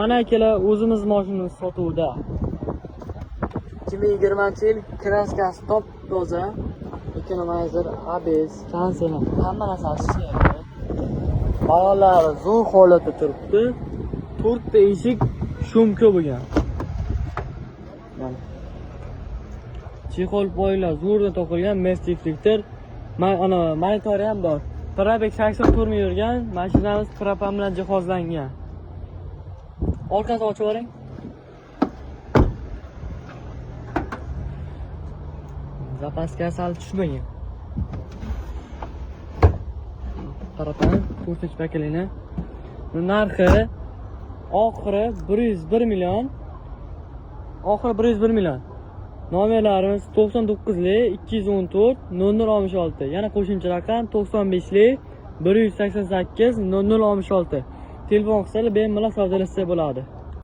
Mana akalar, o'zimiz mashinamiz sotuvda. 2020-yil, краска si top toza. Ekonomizer, ABS, konditsioner, hamma narsasi ishlayapti. Balonlari zo'r holatda turibdi. To'rtta eshik шумка bo'lgan. Mana. Чехол poylar zo'rdan to'qilgan, Mercedes deflektor. Ana monitori ham bor. Пробег 84 ming yurgan, mashinamiz propan bilan jihozlangan. Orqasini ochib yuboring. Запаска sal tushmagan. Propan ko'rsatish pakelini. Narxi oxiri 101 million. Oxiri 101 million. Nomerlarimiz 99 li 214 0066. Yana qo'shimcha raqam 95 li 188 0066. Telefon qilsalar bemalol savdolashsa bo'ladi.